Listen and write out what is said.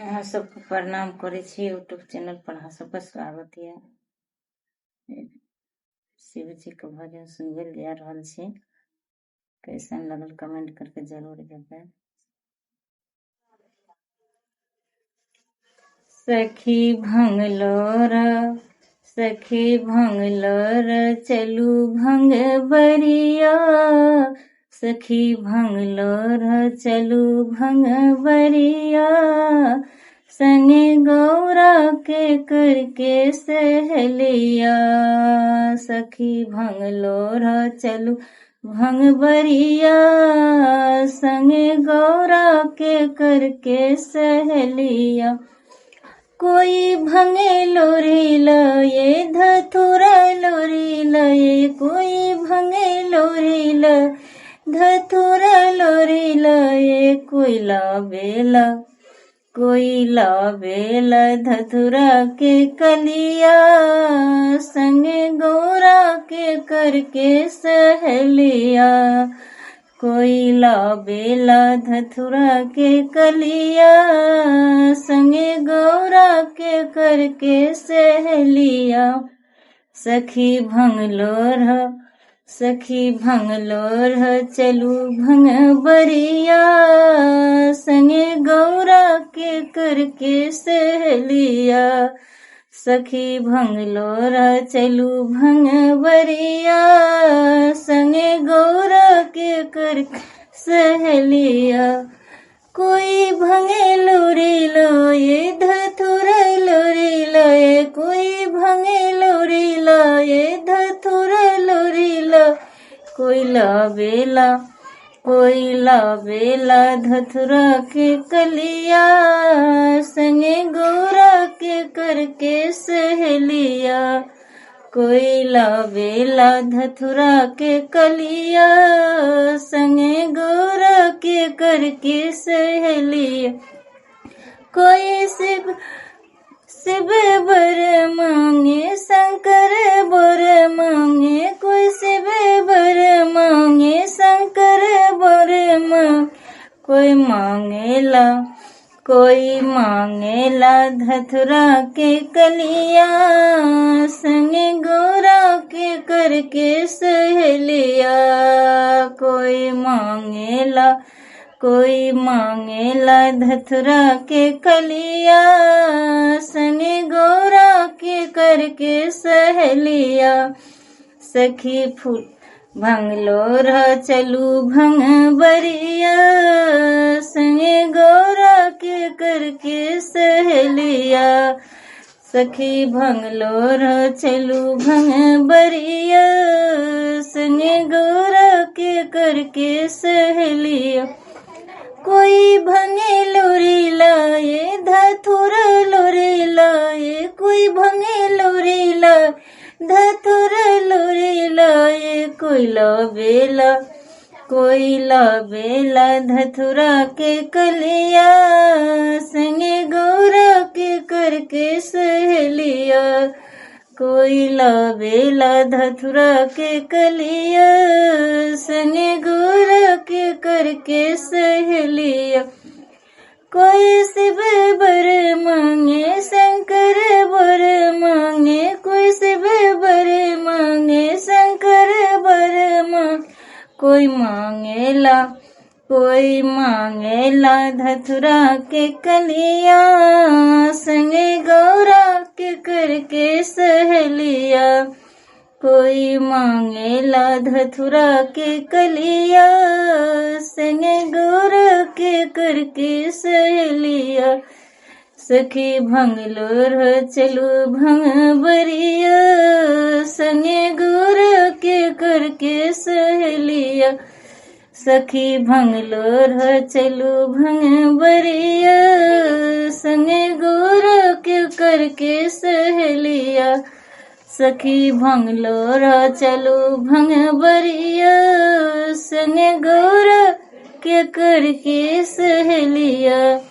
अहाँ सबके प्रणाम करै छी। यूट्यूब चैनल पर अहाँ सबके स्वागत यऽ। शिव जी के भजन सुनबै लए जा रहल छी। कैसन लगल कमेंट करके जरूर बतायब। सखी भंगलोर, सखी भंगलोर चलू भंग बरिया, सखी भंगलोर चलू भंग बरिया, संगे गौरा के करके सहेलिया, सखी भंगलोर चलू भंग बरिया, संगे गौरा के करके सहेलिया। कोई भंगे लोरी लये धतुरा लोरी लये, कोई भंगे लोरी ल धतुरा लोरी लये, कोई लावेला कोई लावेला धतुरा के कलिया, संगे गौरा के करके सहेलिया, कोई लावेला धतुरा के कलिया, संगे गौरा के करके सहेलिया। सखी भंगलोर, सखी भंगलोर चलू भंग बरिया, संगे गौरा के करके सहेलिया, सखी भंगलोर चलू भंग बरिया, संगे गौरा के कर सहेलिया। कोई भंगे लोरी लोये धतुरा लोरी लोये, कोई भंगे लोरी लोये धतुरा लोरी लो, कोई लावेला कोई लावेला धतुरा के कलिया, संगे गौरा के करके सहेलिया, कोई लावेला धतुरा के कलिया, संगे गौरा के करके सहेलिया। कोई शिव शिव बर मांगे शंकर बर मांगे, कोई शिव बर मांगे शंकर बर मांगे, कोई मांगेला कोई मांगेला धतुरा के कलिया, संगे गौरा के करके सहेलिया, कोई मांगेला कोई मांगेला धतुरा के कलिया, संगे गौरा के करके सहेलिया। सखी फूल भंगलोर चलू भंग बरिया, संगे गौरा के करके सहेलिया, सखी भंगलोर चलू भंग बरिया, संगे गौरा के करके सहेलिया। कोई भंगे लोरी लाए धतुरा लोरी लाए, कोई भंगे लोरी लाए धतुरा लोरी लाए, कोई लावेला कोई लावेला धतुरा के कलिया, संगे गौरा के करके सहेलिया, कोई लावेला धतुरा के कलिया, संगे गौरा के करके सहेलिया। कोई शिव बर मांगे शंकर बर मांगे, कोई शिव बर मांगे शंकर बर मांगे, कोई मांगेला कोई मांगेला धतुरा के कलिया, संगे गौरा के करके सहेलिया, कोई मांगेला धतुरा के कलिया, संगे गौरा के करके सहेलिया। सखी भंगलोर चलू भंग बरिया, संगे गौरा के करके सहेलिया, सखी भंगलोर चलू भंग बरिया, संगे गौरा के करके सहेलिया, सखी भंगलोर चलू भंग बरिया, संगे गौरा के करके सहेलिया।